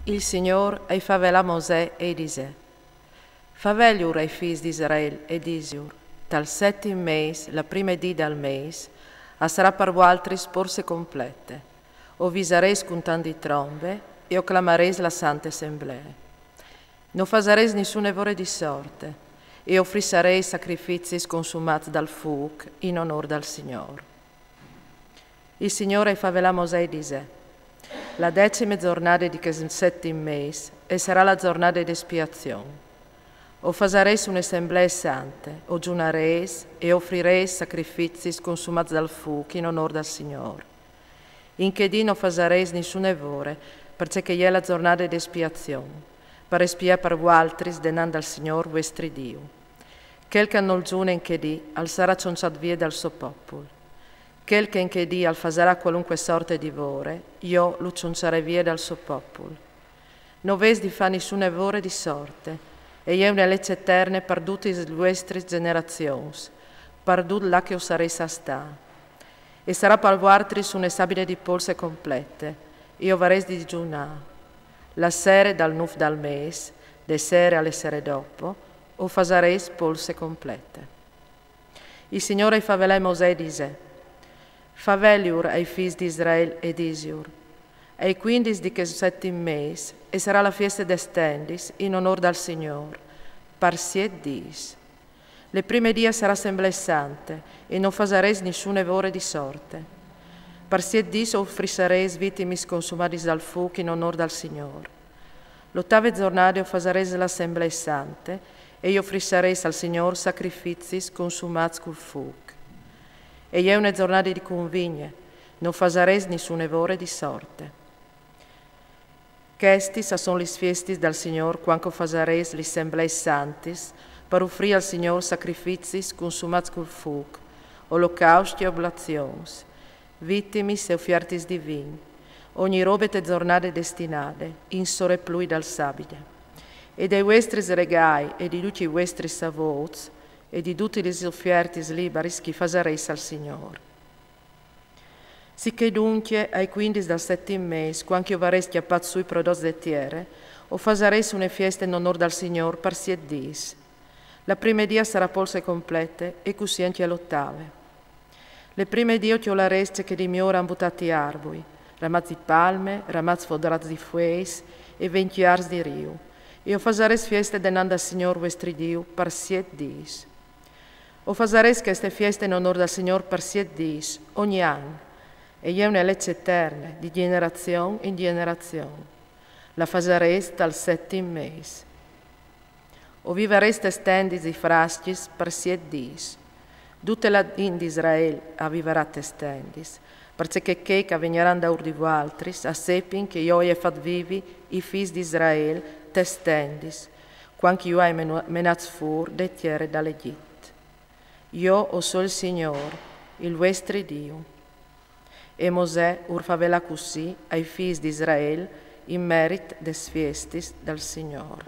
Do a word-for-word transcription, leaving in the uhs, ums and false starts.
Il Signôr ai favelà Mosè e i disè: Favèlur ai fîs di Israel e disiur: Tal sètim mês, la prime dì dal mês, a sarà par vualtris pôrse complete. O visarês cun tant di trombe e o clamarês la sante assemblee. No fasarês nissune vore di sorte, e o frisarês sacrifizis consumâts dal fûc in onôr dal Signôr. Il Signôr ai favelà Mosè e i disè: La decime zornade di chest sètim mês e sarà la zornade de espiazion. O fasarês une assemblee sante, o giunarês e o frirês sacrifizis consumâts dal fûc in onôr dal Signôr. In chê dì no fasarês nissune vore, parcè che e je la zornade de espiazion, par espiâ par vualtris denant dal Signôr vuestri Diu. Chel che nol zune in chê dì al sarà cionçât vie dal so popul. Chel che in chê dì al fasarà cualunque sorte di vore, jo lu cionçarai vie dal so popul. No vês di fâ nissune vore di sorte, e je une leç eterne par dutis lis vuestris generazions, par dut là che o sarês a stâ. E sarà par vualtris une sabide di pôlse complete, e o varês di digiunâ. La sere dal nûf dal mês, de sere a le sere dopo, o fasarês pôlse complete. Il Signôr ai favelà Mosè e i disè: Favèlur ai fîs di Israel e disiur: Ai cuindis di chest sètim mês e sarà la fieste des tendis in onôr dal Signôr, par siet dîs. Le prime dì a sarà assemblee sante, e no fasarês nissune vore di sorte. Par siet dîs o frisarês vitimis consumadis dal fûc in onôr dal Signôr. L'otave zornade o fasarês la assemblee sante, e i ofrisarês al Signôr sacrifizis consumâts cul fûc. E je une zornade di cunvigne, no fasarês nissune vore di sorte. Chestis a son lis fiestis dal Signôr cuant che o fasarês lis assembleis santis, par ofrî al Signôr sacrifizis consumâts cul fûc, olocausti e oblazions, vitimis e ofiertis di vin, ogni robe te zornade destinade, in soreplui dal sabide. E dai vuestris regâi e di ducj i vuestris savôts e di dutis lis ofiertis liberis ch'i fasarês al Signôr. Sichè duncje, ai cuindis dal sètim mês, cuant ch'i o varês cjapât sù i prodots de tiere, o fasarês une fieste in onôr dal Signôr par siet dîs. La prime dì a sarà pôlse complete, e cussì ancje l'otave. Le prime dì o cjolarês ce che di miôr a àn butât i arbui, ramaçs di palme, ramaçs fodrats di fueis e vencjârs di riu, e o fasarês fieste denant dal Signôr vuestri Diu par siet dîs. O fasarês cheste fieste in onôr dal Signôr par siet dîs, ogni an, e je une leç eterne, di gjenerazion in gjenerazion. La fasarês tal sètim mês. O vivarês tes tendis di frascjis par siet dîs. Dute la int di Israel a vivarà tes tendis, parcè che chei ch'a vegnaran daûr di vualtris a sepin che jo o ai fat vivi i fîs di Israel tes tendis, cuant ch'i ju ai menu-, menâts fûr de tiere dal Egjit. Jo o soi il Signôr, il vuestri Diu. E Mosè ur favelà cussì ai fîs di Israel in merit des fiestis dal Signôr.